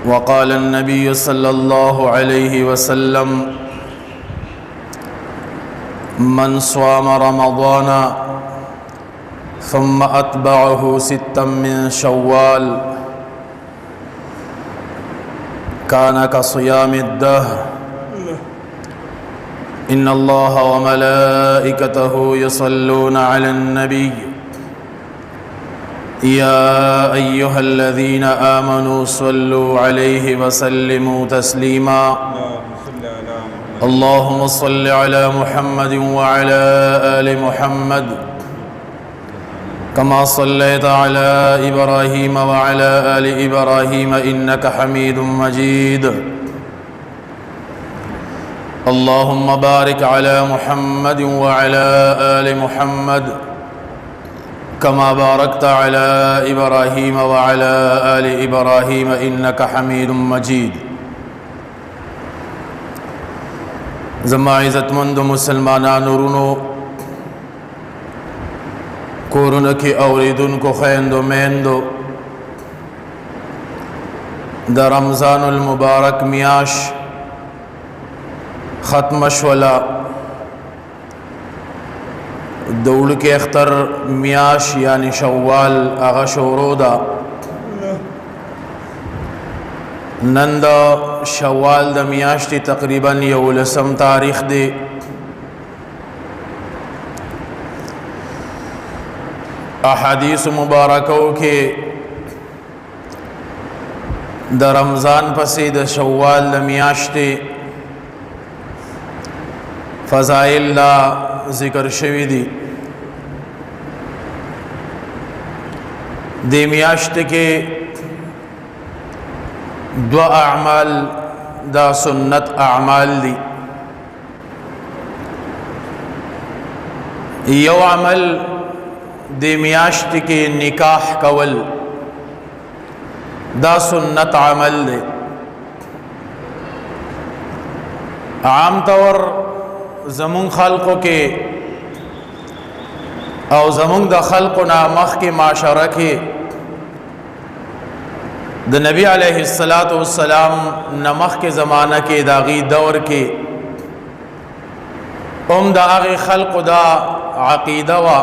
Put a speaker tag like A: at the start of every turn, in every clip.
A: وقال النبي صلى الله عليه وسلم من صام رمضان ثم أتبعه ستا من شوال كان كصيام الدهر. إن الله وملائكته يصلون على النبي يا أيها الذين آمنوا صلوا عليه وسلموا تسليما. اللهم صل على محمد وعلى آل محمد كما صليت على إبراهيم وعلى آل إبراهيم إنك حميد مجيد. اللهم بارك على محمد وعلى آل محمد كما باركت على إبراهيم وعلى آل إبراهيم إنك حميد مجيد. زما عزتمند مسلمانانو ورونو، کورونو کې اوریدونکو خویندو میندو، د رمضان المبارک میاش ختم شوله. د وړوکي اختر میاش یعنی شوال هغه شروع ده. نن د شوال د میاشتې تقریبا 11 تاریخ دی. احادیث مبارکو کې د رمضان پسې د شوال د میاشتې فضائل لا ذکر شوی دي. د میاشت کې دو اعمال دا سنت اعمال دي. یو عمل د میاشت کې نکاح کول دا سنت عمل دی. عام طور زمون خلقو کې او زمون د خلقو نه مخکې معاشره کې د نبی علیه الصلاۃ والسلام نمخ کې زمانہ کې داغي دور کې هم د هغه خلقو دا عقیده وا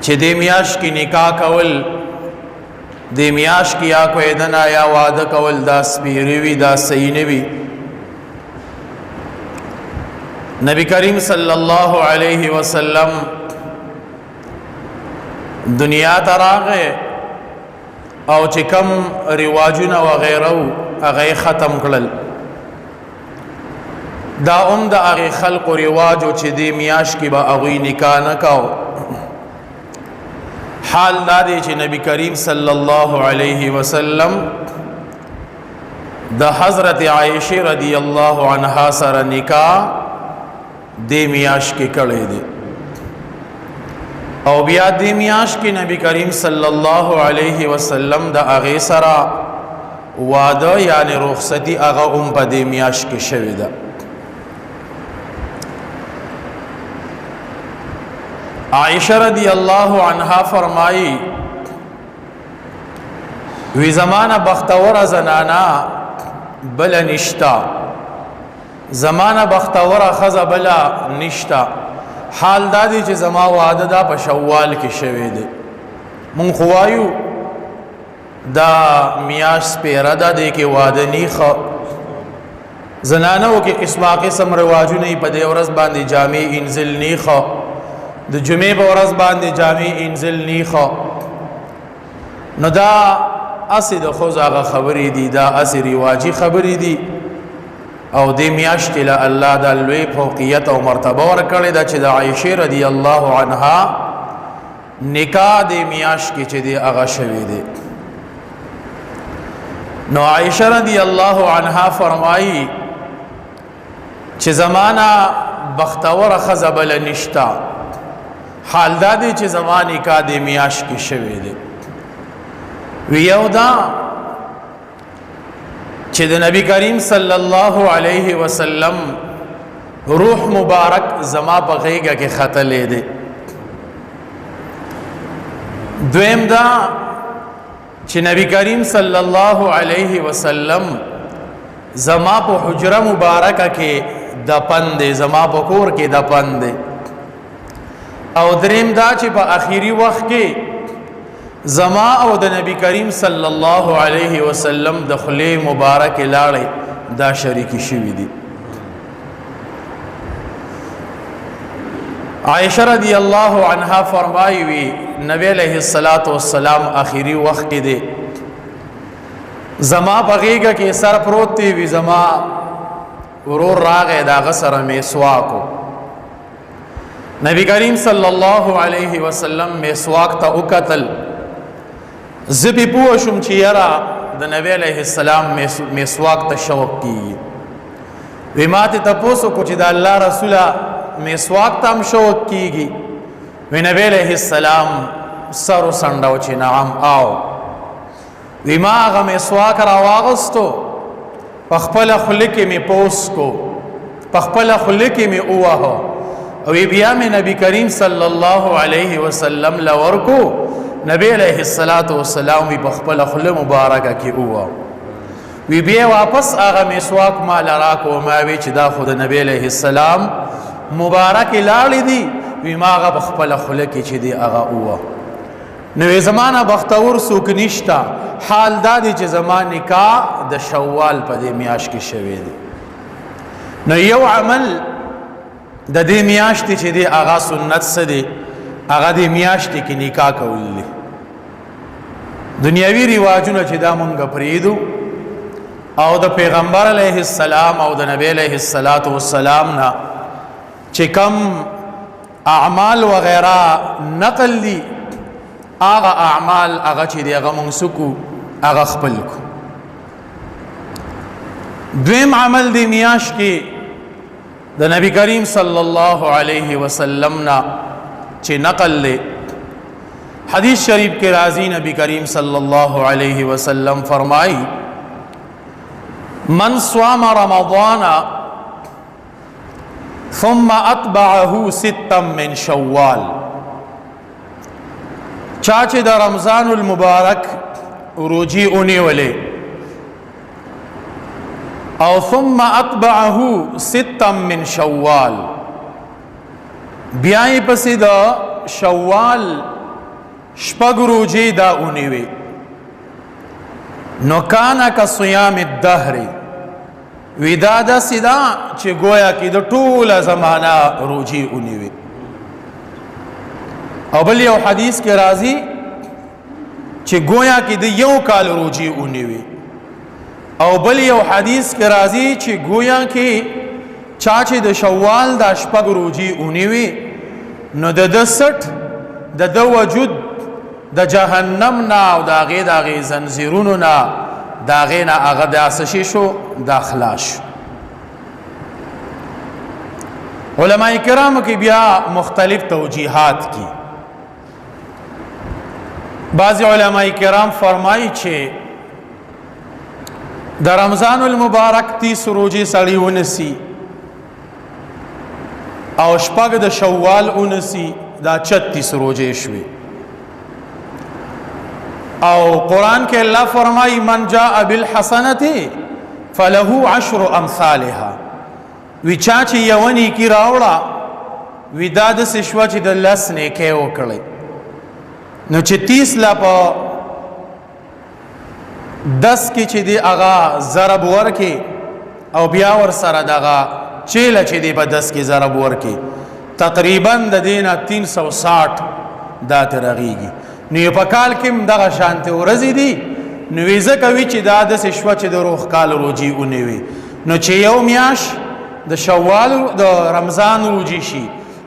A: چې د میاش کې نکاح کول، د میاش کې یا کویدنه یا واده کول دا سپیری وي، دا صحیح نه وي. نبی کریم صلی الله علیه وسلم دنیا ته راغی او چې کم رواجونه وغیره هغه ختم کړل. دا هم د هغې خلقو رواج و چې دې میاشت کې به هغوی نکاح نه کاو. حال دا دی چې نبی کریم صلی الله علیه وسلم د حضرت عائشه رضی الله عنها سره نکاح دې میاش کې کړی دی. او بیا دې میاش کې نبی کریم صلی الله علیه وسلم د هغې سره واده یعنی رخصتی هغه هم په دې میاش کې شوې ده. عائشہ رضی الله عنها فرمایي وی زمانہ بختور زنانا بل نشتا، زمانہ بختور خزه بل نشتا. حال دا دی چې زما واده دا په شوال کې شوی دی. مونږ خو وایو دا میاش سپیره ده، دې کې واده نیخه. زنانو کې قسمه قسم رواجونه په دې ورځ باندې جامې انزل نیخه، د جمعې په ورځ باندې جامې انزل نیخه. نو دا اسې د ښځو هغه خبرې دي، دا اسې رواجي خبرې دي. او دې میاشتې له الله دا لوی فوقیت او مرتبه ورکړې ده چې د عایشې رضی الله عنها نکاح دې میاشت کې چې دی هغه شوی دی. نو عایشه رضی الله عنها فرمایي چې زمانہ بختور ښځه بله نشته. حال دا دی چې زما نکاح دې میاشت کې شوی دی. وی یو دا چې د نبی کریم صلی الله علیه وسلم روح مبارک زما په غیږه کې ختلې دی. دویم دا چې نبی کریم صلی الله علیه وسلم زما په حجره مبارکه کې د پند، زما په کور کې د پند. او دریم دا چې په اخیری وخت کې زما او د نبی کریم صلی الله علیه وسلم د خلی مبارک لاړې دا شریک شوی دي. عائشہ رضی الله عنها فرمایي وی نبی علیہ الصلات والسلام اخیری وخت کې دی زما بغیګه کې سر پروت دی، وی زما ورور راغی دا غسر میسواکو. نبی کریم صلی الله علیه وسلم میسواک ته وکتل، زه پې پوه شوم چې یاره د نبی علیه السلام میسواک ته شوق کیږي. وی ما ته تپوس وکړو چې د الله رسوله میسواک ته هم شوق کیږي؟ وی نبی علیه السلام سر وڅنډو چې نعم. آو وی ما هغه مسواک را واغستو، په خپله خوله کې مې پوس کو، په خپله خوله کې مې وواهه، او بیا مې نبی کریم صلی الله علیه وسلم له ورکو. نبی علیه الصلاة والسلام وی په خپله خوله مبارکه کې ووهه. وی بیا واپس هغه مسواک ما لراکو، ما وی چې دا خو د نبی علیه السلام مبارک لاړې دي. وی ما هغه په خپله خوله کې چې دی هغه ووهه. نو زمانہ بختور څوک نشته، حال دا دی چې زما نکاح د شوال په دې میاشت کې شوی دی. نو یو عمل د دې میاشتې چې دی هغه سنت څه دی؟ هغه دې میاشتې کې نکاح کول دي. دنیاوی رواجونه چې دا مونږ پرېږدو او د پیغمبر علیه السلام او د نبی علیه الصلاۃ والسلام نه چې کم اعمال وغیرہ نقل دي، هغه اعمال هغه چې دی هغه مونږ سکو، هغه خپل کو. دویم عمل دی میاش کې د نبی کریم صلی الله علیه وسلم نه چې نقل دی، حدیث شریف کې راځي، نبی کریم صلی الله علیه وسلم فرمایي من صام رمضان ثم اتبعه ستا من شوال، چا چې د رمضان المبارک روجي اونیولې او ثم اتبعه ستا من شوال، بیا یې پسې د شوال شپږ روجې دا اونیوي، نو کان کصیام الدهر، وی دا داسې ده چې گویا کې د ټوله زمانہ روجې اونیوي. او بل یو حدیث کې راځي چې گویا کې د یو کال روجې اونیوي. او بل یو حدیث کې راځي چې گویا کې چا چې د شوال د شپږ روجې اونیوي، نو د ده سټ د ده وجود د جهنم نه او د هغې د هغې زنځیرونو نه د هغې نه هغه داسې شي شو، دا خلاص شو. علماء کرامو کې بیا مختلف توجیهات کی. بعض علماء کرام فرمایي چې د رمضان المبارک 30 روزې سړی ونسی او شپږ د شوال ونسی، دا 36 روزې شوي. او قرآن کې الله فرمایي من جاء بالحسنه فله عشر امثالها، وی چا چې یو نیکی راوړه وی دا داسې شوه چې د لس نیکۍ وکړی. نو چې 30 لا په 10 کې چې دی هغه ضرب ورکې او بیا ورسره دغه چیله چې دی په 10 کې ضرب ورکې، تقریبا د دې نه 360 دا ته رغېږي. نو په کال کې هم دغه شانتې ورځې دي. نو وی ځکه وي چې دا داسې شوه چې د روغ کال روجې ونیوي. نو چې یو میاش د شوال د رمضان روجې شي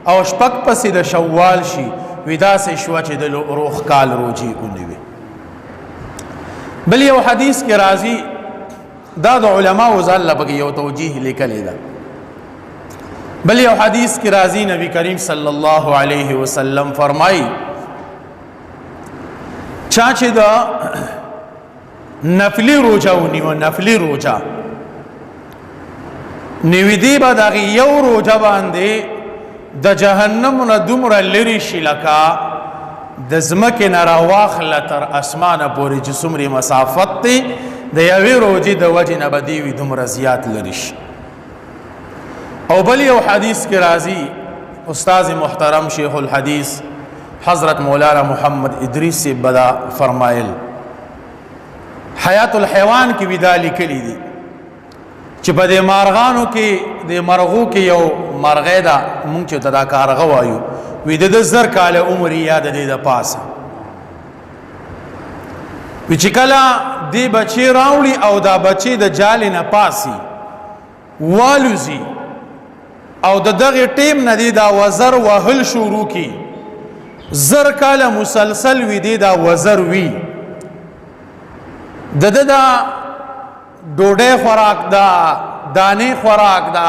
A: او شپږ پسې د شوال شي، وی داسې شوه چې د روغ کال روجې ونیوي. بل یو حدیث کې راځي، دا د علماو ځان له پکې یو توجیه لیکلی ده. بل یو حدیث کې راځي، نبی کریم صلی الله علیه وسلم فرمایي چا چې د نفلی روجه ونیوه، نفلی روجه نیوي، دی به د هغې یو روجه باندې د جهنم نه دومره لرې شي لکه د ځمکې نه راواخله تر اسمانه پورې چې څومره مسافت دی، د یوې روژې د وجې نه به دی وي دومره زیات لرې شي. او بل یو حدیث کې راځي، استاد محترم شیخ الحدیث حضرت مولانا محمد ادریس صاحب بدا فرمایل، حیات الحیوان کې ودا لیکلي دي چې په دې مارغانو کې، د مرغو کې یو مرغې ده، مونږ چې دا کارغه وایو، وی د 1000 کاله عمر یا د دې د پاسه وی، چې کله دی بچی راوړي او دا بچی د جال نه پاسي والوزي او د دغه ټیم نه دی دا وزر وهل شروع کی، 1000 کاله مسلسل وی دی دا وزر وی، د دا ډوډۍ خوراک، دا دانې خوراک، دا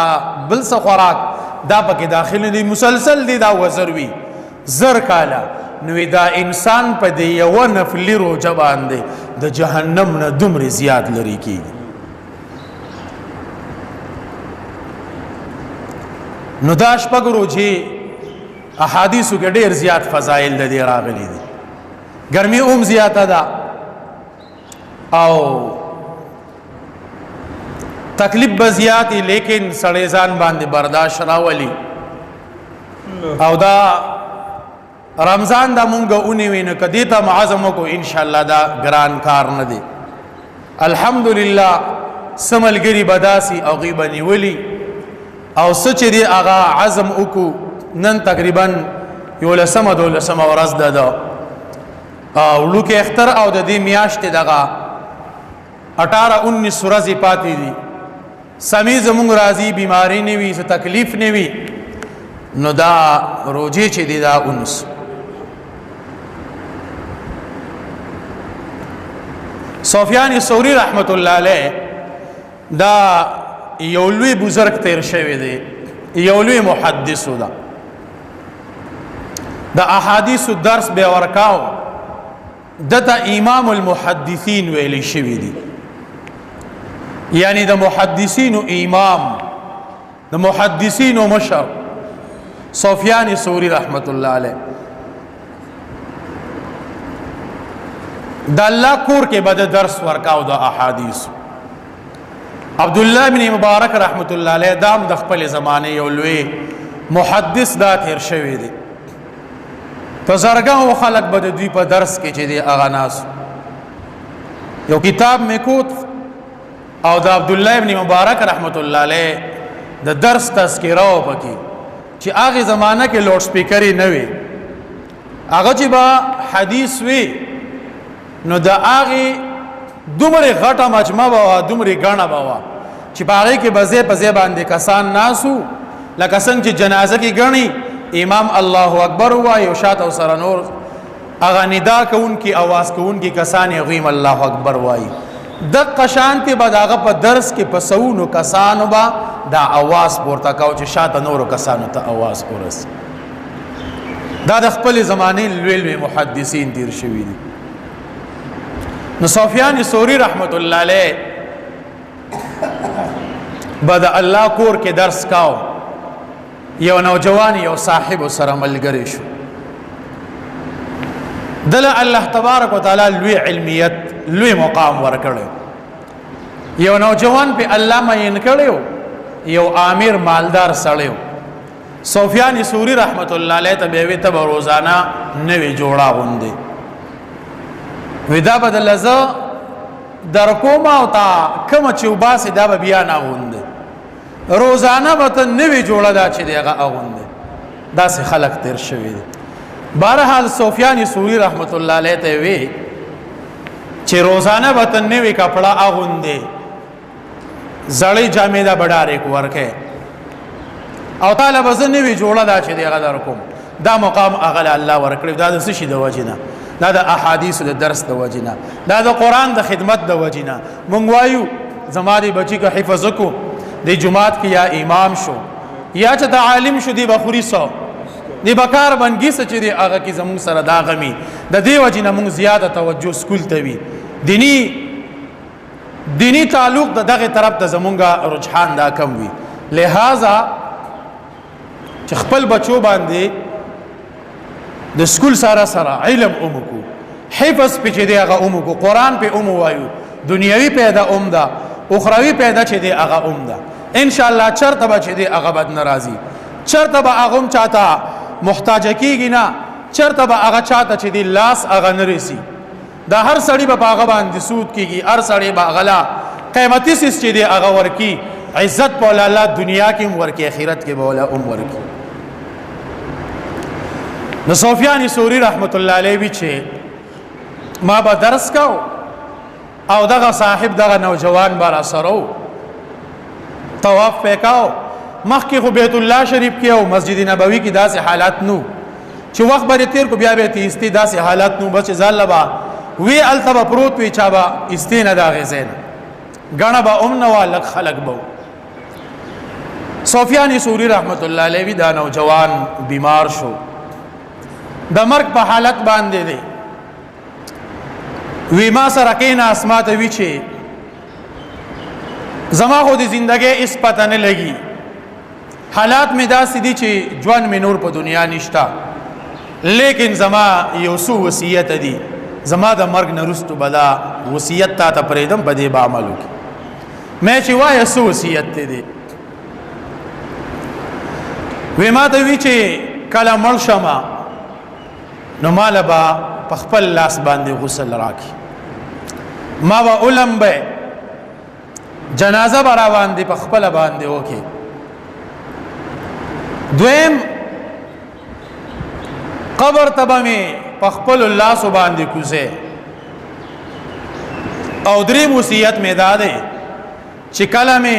A: بل څه خوراک دا پکې داخل دی، مسلسل دی دا وزر وی 1000 کاله. نو دا انسان په دې یو نفلی روزه باندې د جهنم نه دومره زیات لري کیږي. نو دا شپږ روزې احادیثو کې ډېر زیات فضایل د دې راغلي دي. ګرمي هم زیاته ده او تکلیف به زیات، لیکن سړی ځان باندې برداشت راولي. او دا رمضان دا مونږ اونې وینو، کدی ته عزم کو ان شاء الله دا ګران کار نه دی. الحمدلله سملګری بداسي او غیبه نیولی او سچ دی هغه عزم وکړو. نن تقریبا یولسمه دولسمه ورځ ده ده وړوکی اختر، او د دې میاشتې دغه 18 19 ورځې پاتې دي. سمې زمونږ راځي، بیماری نه وي، څه تکلیف نه وي، نو دا روزې چې دی دا 19. سفیان ثوری رحمت الله علیه دا یو لوی بزرگ تیر شوی دی، یو لوی محدث ده، د احادیث درس به ورکاو، دته امام المحدثین ویل شوی دی، یعنی د محدثینو امام، د محدثینو مشر سفیان ثوری رحمت الله علیه. د الله کور کې به د درس ورکاو د احادیث. عبد الله بن مبارک رحمت الله علیه دام د خپل زمانه یو لوی محدث دا تیر شوی دی، په زرګاو خلک به د دوی په درس کې چې دی هغه ناس. یو کتاب مې کوت او د عبد الله ابن مبارک رحمت الله علیه د درس تذکره و پکې، چې هغه زمانہ کې لوډ سپیکر نه وي، هغه چې با حدیث وي نو د هغه دومره غټه مجمع به، دومره غاڼه به چې باغې کې بزه په ځای باندې کسان ناسو، لکه څنګه چې جنازه کې غني امام الله اکبر وای او شاته سره نور هغه ندا کوونکی، اواز کوونکی کسان غیم الله اکبر وای، د قشانتی به داغه په درس کې په سونو کسانو با دا اواز پورته کاو چې شاته نورو کسانو ته اواز ورس. دا د خپل زمانه لوی لوی محدثین تیر شوی دي. نو سفیان ثوری رحمت الله علیه به د الله کور کې درس کاو، یو نوجوان یو صاحب سره ملګری شو. دله الله تبارک وتعالى لوی علمیت، لوی مقام ورکړو. یو نوجوان په الله مین کړو، یو امیر مالدار سړیو. سفیان ثوری رحمت الله علیه ته به وی ته روزانه نوې جوړا غوندي، ودا بدل زه در کوم او تا کوم چې وباسي دا به بیا نه غوندي، روزانه به ته نوې جوړه دا چې دی هغه اغوندي. داسې خلک تیر شوي دي. بهرحال سفیان ثوری رحمت الله علیه ته وی چې روزانه به ته نوې کپړه اغوندي، زړې جامې دا بډارې ورکه او تعالی به زه نوې جوړه دا چې دی هغه در کوم. دا مقام هغه الله ورکړي، دا د څه شي د وجې نه؟ دا د احادیث د درس د وجې نه، دا د قرآن د خدمت د وجې نه. مونږ وایو زما دی بچی که حفظ کو د جماعت کې یا امام شو یا چې د عالم شو، دی بخوري سو دی بکار بنګي څه چې دی هغه کې زمونږ سره دا غمي، د دې وجې نه مونږ زیاته توجه سکول ته وي. دینی تعلق د دغه طرف ته زمونږ رجحان دا کم وي. لہذا چې خپل بچو باندې د سکول سره سره علم اوم کو، حفظ په چې دی هغه اوم کو، قران په اوم وایو، دنیوي پیدا اوم ده، اخروی پیدا چې دی هغه اوم ده. ان شاء الله چرته به چې دی هغه بد ناراضي، چرته به هغه هم چاته محتاج کیږي نه، چرته به هغه چاته چې دی لاس هغه نه رسی. دا هر سړی به هغه باندې سود کیږي، هر سړی به غلا قیمتي سیس چې دی هغه ورکی، عزت په الله دنیا کې هم ورکی، آخرت کې به ولا هم ورکی. نو سفیان ثوری رحمت الله علیه وی چې ما به درس کاو او دغه صاحب دغه نوجوان به را سره طواف پکاو. مخکې خو بیت الله شریف کې او مسجد نبوي کې داسې حالات نو چې وخت به تیر کو بیا به تیستی، داسې حالات نو بس ځان لبا وی الته به پروت وی، چا به استې نه دا غزین غنه به ام نه والک خلق به. سفیان ثوری رحمت الله علیه دا نوجوان بیمار شو، د مرګ په حالت باندې دی. وی ما سره کېناست، ما ته وی چې زما خو د زندګۍ هېڅ پته نه لګي، حالات مې داسې دي چې ژوند مې نور په دنیا نشته، لیکن زما یو څو وصیت دي، زما د مرګ نه وروستو به دا وصیت تا ته پرېږدم، په دې به عمل وکړي. مې چې وایه څه وصیت دی دی؟ وی ما ته وی چې کله مړ شم نو مال به په خپل لاس باندې غسل راکړي، ما به علم به جنازه به را باندې په خپله باندې وکړي. دویم قبر ته به مې په خپلو لاسو باندې کوزه. او دریم وصیت مې دا دی چې کله مې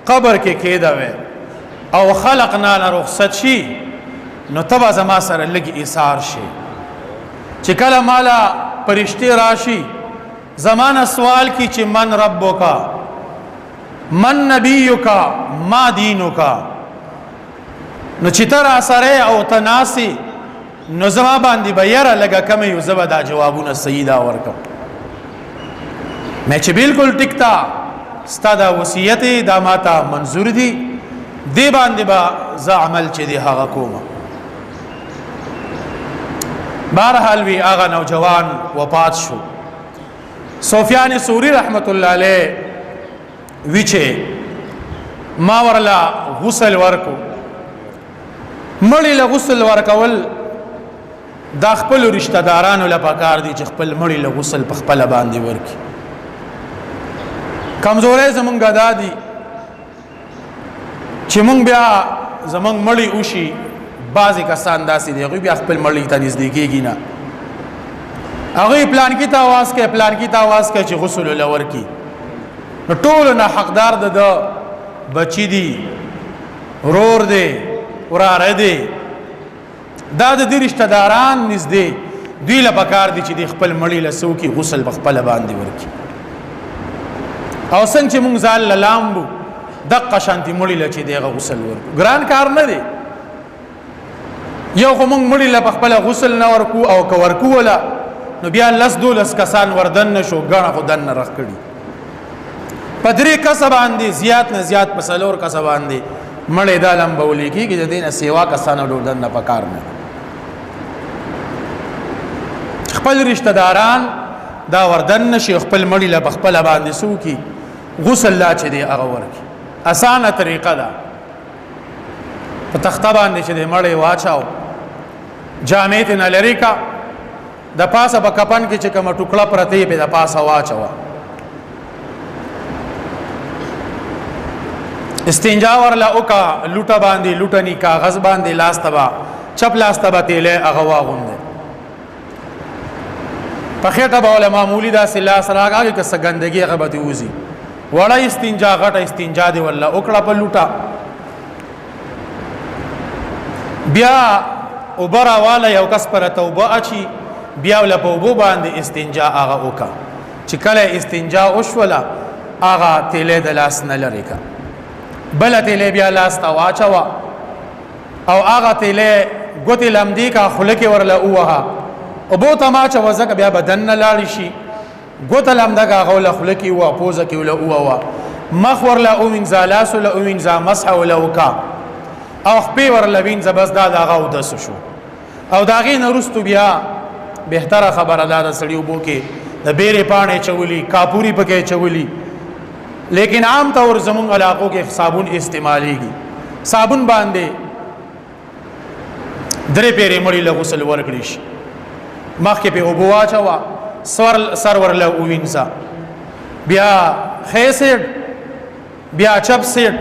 A: قبر کې کېده او خلق نه رخصت شي نو تبا زما سره لږ ایثار شي، چې کله مالا پرشتي راشي زمانه سوال کی چې من ربک، من نبیک، ما دینک، نو چې تر سره او تناسی نو زما باندې به یره لږه کمه یو، زه به دا جوابونه صحیح دا ورکم. مې چې بالکل ټیک تا ستا دا وصیت دا ماته منظور دی، دی باندې به زه عمل چې دی هغه کوم. بهرحال وی هغه نوجوان وفات شو. سفیان ثوری رحمت الله علیه وی چې ما ورلا غسل ورکو، مړی له غسل ورکول دا خپل رشتہ دارانو له پکار دي چې خپل مړی له غسل په خپل باندې ورکي. کمزورې زمونږ دا دي چې مونږ بیا زمونږ مړی وشي، بعضې کسان داسې دي هغوی بیا خپل مړی ته نږدې کېږي نه، هغوی پلان کې ته اواز کوي، پلان کې ته اواز کوي چې غسل له ورکي. نو ټولو نه حقدار د ده بچي دي، ورور دی، وراره دی، دا د دې رشتہ داران نږدې دوی له پکار دي چې د خپل مړي له څه وکړي، غسل په خپله باندې ورکړي. او څنګه چې مونږ ځان له لامبو دقه شانتې مړي له چې دی هغه غسل ورکړو، ګران کار نه دی. یو خو مونږ مړي له په خپله غسل نه ورکو، او که ورکو وله نو بیا لس دولس کسان وردن نه شو، ګڼه خو دننه رخ کړي. په درې کسه باندې زیات نه زیات په څلور کسه باندې مړی دا لمبولی کېږي، د دې نه سیوا کسانو ډول دننه په کار نه. خپل رشتہ داران دا وردن نشي، خپل مړی له خپل باندې سو کی غسل لا چې دی هغه ورکی. اسانه طریقه ده، په تخته باندې چې دی مړی واچاو، جامې ته نه لري کا، د پاسه په کپن کې چې کومه ټوکړه پرتې په د پاسه واچوه. استنجا ورله وکا، لوټه باندې لوټنی کاغذ باندې لاس ته چپ لاس ته به تیلی هغه واغوندی، په خېټه به وله معمولي داسې لاس راکاږي که څه ګندګي هغه به ترې وځي. وړه استنجا غټه استنجا دې ورله وکړه په لوټه، بیا اوبه راواله یو کس پر ته اوبه اچي، بیا وله په اوبو باندې استنجا هغه وکړه. چې کله استنجا وشوله هغه تیلی د لاس نه لرې کړه، بله تیلی بیا لاس ته واچوه او هغه تیلی ګوتې لمدې کا، خوله کې ورله ووهه، اوبو ته مه اچوه ځکه بیا به دننه لاړې شي. ګوته لمده که هغه له خوله کې ووهه، پوزه کې ورله ووهه، مخ ورله ووینځه، لاس ورله ووینځه، مسح ورله وکړه او خپې ورله وینځه، بس دا د هغه اودس شو. او دا غي نرستو بیا بهتره خبره ده د سړی وبو کې د بیرې پانې چولی، کاپوري پکې چولی، لیکن عام طور زمون علاقو کې صابون استعماليږي. صابون باندې درې پیرې مړی له غسل ورکړي شي، مخکې په اوبو واچوه، سر ورله ووینځه، بیا ښی سیډ بیا چپ سیډ،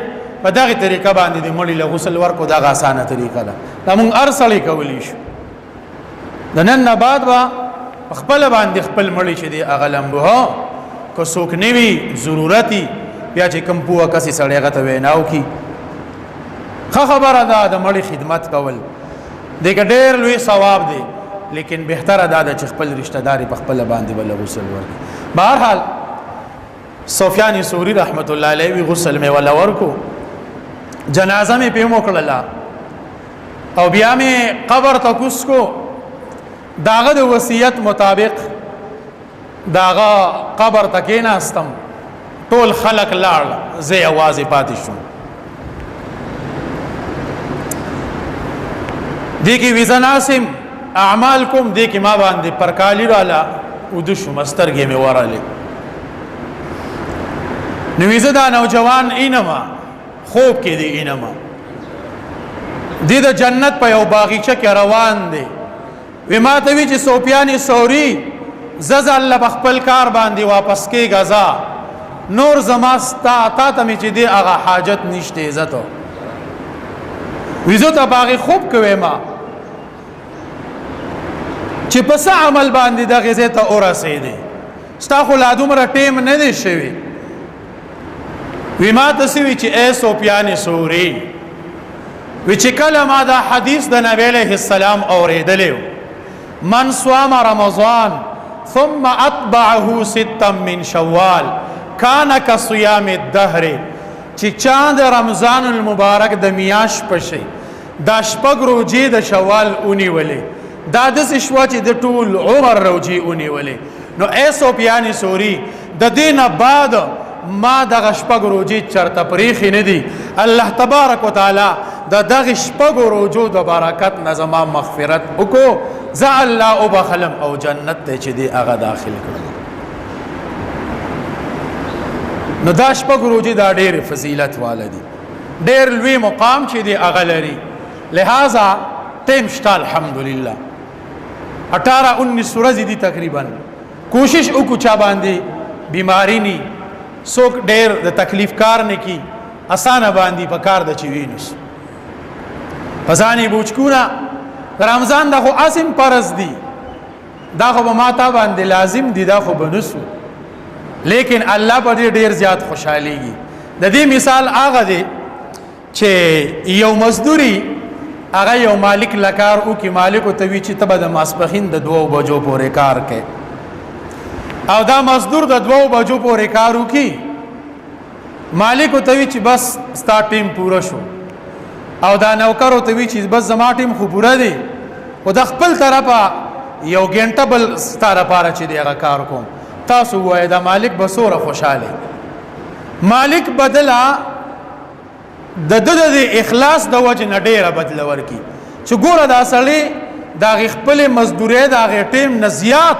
A: په دغه طریقه باندې د مړي له غسل ورکو. دغه اسانه طریقه ده، دا مونږ هر سړی کولی شو. د نن نه بعد به خپل باندې خپل مړی چې دی هغه لمبو، که څوک نه وي ضرورتي بیا چې کوم پوهه کسې سړی هغه ته وینا وکړي. ښه خبره ده د مړي خدمت کول، دې کې ډېر لوی ثواب دی، لیکن بهتره دا ده چې خپل رشتہ داري په خپل باندې بل غسل ورکړي. بهرحال سفیان ثوری رحمت الله علیه وی غسل مې ولا ورکو، جنازه مې په موکړله او بیا مې قبر ته کوس کو. داغه د وصیت مطابق داغه قبر ته کېناستم، ټول خلق لاړ، زه یوازې پاتې شوم. دې کې ویزه ناسم اعمال کوم، دې کې ما باندې پرکالی رااله ود شو، مسترګې مې وراله. نو ویزه دا نوجوان اینما خوب کې دی، اینما دې د جنت په یو باغیچه کې روان دی. وی ما ته وی چې سفیان ثوری زز الله بخپل کار باندې واپس کېږه، ځه نور زما ستا تا ته مې چې دی هغه حاجت نشته. عزت ویزو ته باغې خوب کوي ما چې په څه عمل باندې دغې ځای ته ورسېدې، ستا خو لا دومره ټیم نه دی شوی. وی ما ته څه وی چې ای سفیان ثوری، وی چې کله ما دا حدیث د نبی علیه السلام اورېدلی، من صام رمضان ثم اتبعه ستا من شوال کان کصیام الدهر، چې چا د رمضان المبارک د میاش پشي دا شپږ روجې د شوال اونیولې، دا داسې شوه چې د ټول عمر روجې اونیولې. نو ای سفیان ثوری، د دې نه بعد ما دغه شپږ روجې چرته پرېښې نه دي، الله تبارک وتعالی د دغه شپږو روجو د برکت نه زما مغفرت وکړو، زه الله وبخلم او جنت ته چې دی هغه داخل کړم. نو دا شپږ روجې دا ډېر فضیلت واله دي، ډېر لوی مقام چې دی هغه لري. لہذا ټیم شته الحمدلله، 18 19 ورځې دي تقریبا. کوشش وکړو چا باندې بیماری نی، څوک ډېر د تکلیف کار نه کی، اسانه باندې په کار د چې وینوس په ځان یې بوچکونه. رمضان دا خو اسم فرض دی، دا خو به ما تا باندې لازم دی، دا خو به نسو، لیکن الله په دې ډېر زیات خوشحالېږي. د دې مثال هغه دی چې یو مزدوري هغه یو مالک لکار او کې مالک ته وی چې ته به د ماسپخین د 2 بجو پورې کار کوې، او دا مزدور د 2 بجو پورې کار وکي، مالک ته وی چې بس ستا ټیم پوره شو، او دا نوکر ته وی چې بس زما ټیم خو پوره دی، او د خپل طرفه یو ګنټه بل ستا لپاره چې دی هغه کار کوم. تاسو وایئ دا مالک به څومره خوشحاله، مالک بدله د ده د اخلاص د وجې نه ډېره بدله ورکي چې ګوره دا سړی د هغې خپلې مزدورۍ د هغې ټیم نه زیات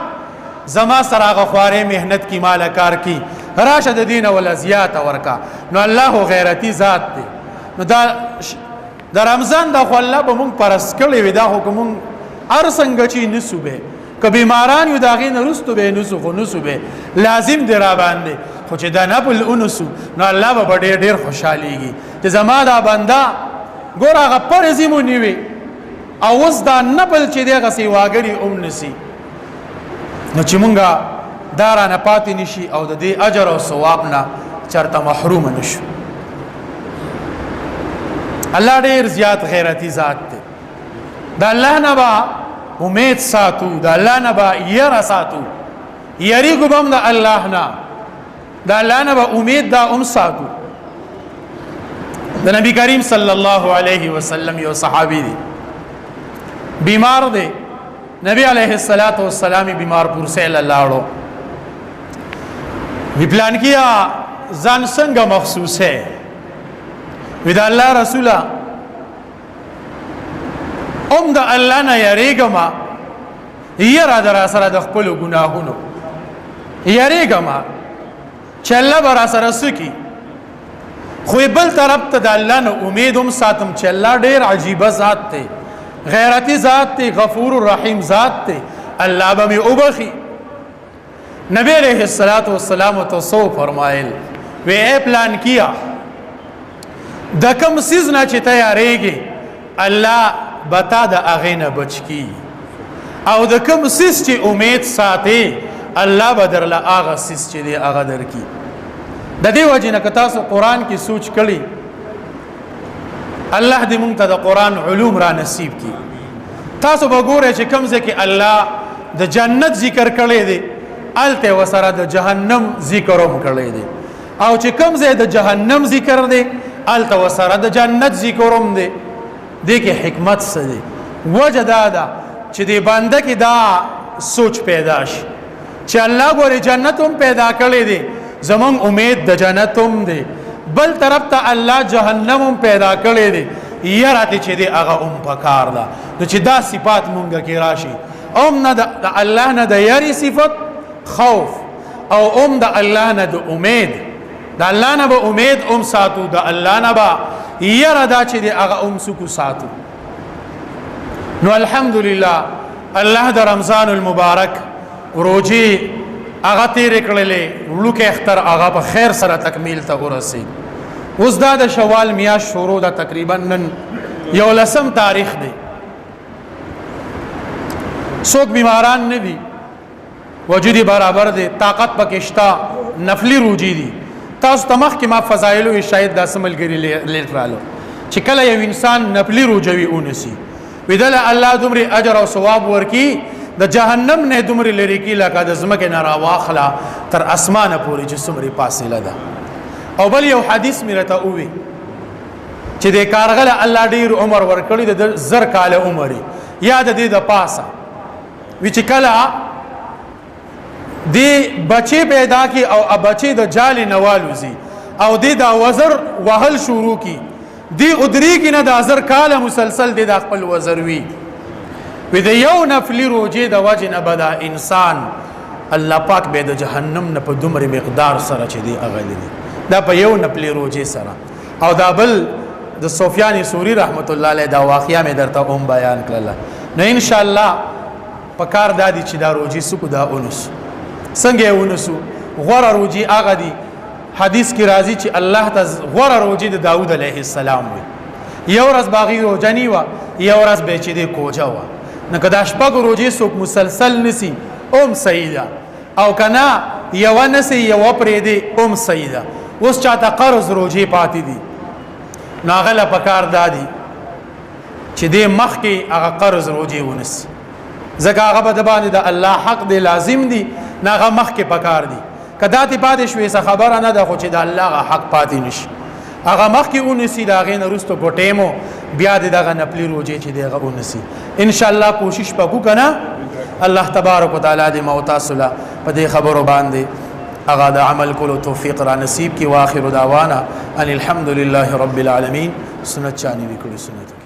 A: زما سره هغه خوارې محنت کی ماله کار کی، راشه د دې نه وله زیاته ورکا. نو الله خو غیرتي ذات دی. نو دا د رمضان دا خو الله به مونږ پرس کړی وي، دا خو که مونږ هر څنګه چې نسو به، که بیماران یو د هغې نه وروستو به نسو، خو نسو به لازم دی را باندې، خو چې دا نفل ونسو نو الله به په ډېر ډېر خوشحالېږي چې زما دا بنده ګوره هغه فرض یې مو نیوي او اوس دا نفل چې دی هغسې واګړي هم نسي. نو چې مونږه دا رانه پاتې نشي او د دې اجر او ثواب نه چرته محروم نشو. الله ډېر زیات غیرتی ذات دی، د الله نه به امید ساتو، د الله نه به یره ساتو، یریږو به هم د الله نه، د الله نه به امید دا هم ساتو. د نبی کریم صلی الله علیه وسلم یو صحابي دی، بیمار دی، نبی علیه الصلاۃ والسلام بیمار پرسه لاړو، وی پلان کیا ځان څنګه مخصوصه؟ وی دا الله رسوله هم د الله نه یریږم، یره در سره د خپل ګناهونو یریږم چې الله به را سره سکی. خو بل طرف ته د الله نه امید هم ساتم چې الله ډیر عجیبه ذات دی، غیرتی ذات دی، غفور الرحیم ذات دی، الله به مې وبخي. نبی علیہ الصلوۃ والسلام ته سو فرمایل وی اے پلان کیا د کم سیز نه چې تیارېږي الله بتا د اغه نه بچ کی، او د کم سیز چې امید ساتي الله بدرله هغه سیز چې دی هغه درکی. د دې وجه نه که تاسو قرآن کې سوچ کړي، الله دې مونږ ته د قرآن علوم را نصیب کړي. تاسو به ګورئ چې کوم ځای کې الله د جنت ذکر کړی دی هلته ورسره د جهنم ذکر هم کړی دی، او چې کوم ځای د جهنم ذکر دی هلته ورسره د جنت ذکر هم دی. دې کې حکمت څه دی؟ وجه دا ده چې دې بنده کې دا سوچ پیدا شي چې الله ګورې جنت هم پیدا کړی دی، زمونږ امید د جنت هم دی، بل طرف ته الله جهنم هم پیدا کړی دی، یره ته چې دی هغه هم پکار ده. نو چې دا صفات مونږ کې راشي، هم نه د الله نه د یری صفت خوف، او هم د الله نه د امید، د الله نه به امید هم ساتو، د الله نه به یره دا چې دی هغه هم سکو ساتو. نو الحمدلله الله د رمضان المبارک روجي هغه تیرې کړلې، وړوکی اختر هغه په خیر سره تکمیل ته ورسید. اوس دا د شوال میاشت شروع ده، تقریبا نن 11 تاریخ دی. څوک بیماران نه دي، وجود برابر دی، طاقت پکې شته، نفلی روجي دي. تاسو ته مخکې ما فضایلو شاید داسې ملګري لیټ رالو چې کله یو انسان نفلی روجوي ونیسي، ویدله الله دومره اجر او ثواب ورکي، د جهنم نه دومره لرې کی لکه د ځمکې نه راواخله تر اسمانه پورې چې څومره فاصله ده. او بل یو حدیث مې راته ووی چې د کارغه له الله ډېر عمر ورکړي، د 1000 کاله عمر یا د دې د پاسه وی، چې کله دی بچی پیدا کی او بچی د جالې نه والوځي او دی دا وزر وهل شروع کی، دی ادریږي نه، د 1000 کاله مسلسل دی دا خپل وزر وي. وی د یو نفلی روجې د وجې نه به دا انسان الله پاک به د جهنم نه په دومره مقدار سره چې دی هغه لري، دا په یو نفلی روجې سره. او دا بل د سفیان ثوری رحمت الله علیه دا واقعه مې درته هم بیان کړله. نو ان شاء الله پکار دا دي چې دا روجې سکو دا ونیسو. څنګه یې ونیسو؟ غوره روجې هغه دي، حدیث کې راځي چې الله ته غوره روجې د داود علیه السلام وي. یو ورځ باغی روجه نیوه، یو ورځ به چې دی کوجه وه. نو که دا شپږ روجې څوک مسلسل نسی هم صحیح ده، او که نه یوه نسی یوه پرېږدي هم صحیح ده. اوس چاته قرض روجې پاتې دي، نو هغه له پکار دا دي چې دې مخکې هغه قرض روجې ونیسي، ځکه هغه به د باندې د الله حق دی، لازم دی، نو هغه مخکې پکار دي. که دا ترې پاتې شوې څه خبره نه ده، خو چې د الله هغه حق پاتې نشي هغه مخکې ونیسي، د هغې نه وروسته ګوټېمو بیا د دغه نفلي روجې چې دی هغه ونیسي. انشاءالله کوشش به وکړو که نه، الله تبارک وتعالی دې ما او تاسو له په دې خبرو باندې هغه د عمل کولو توفیق را نصیب کړي. واخر دعوانا ان الحمد لله رب العالمین. سنت چا نه وي کړي سنت.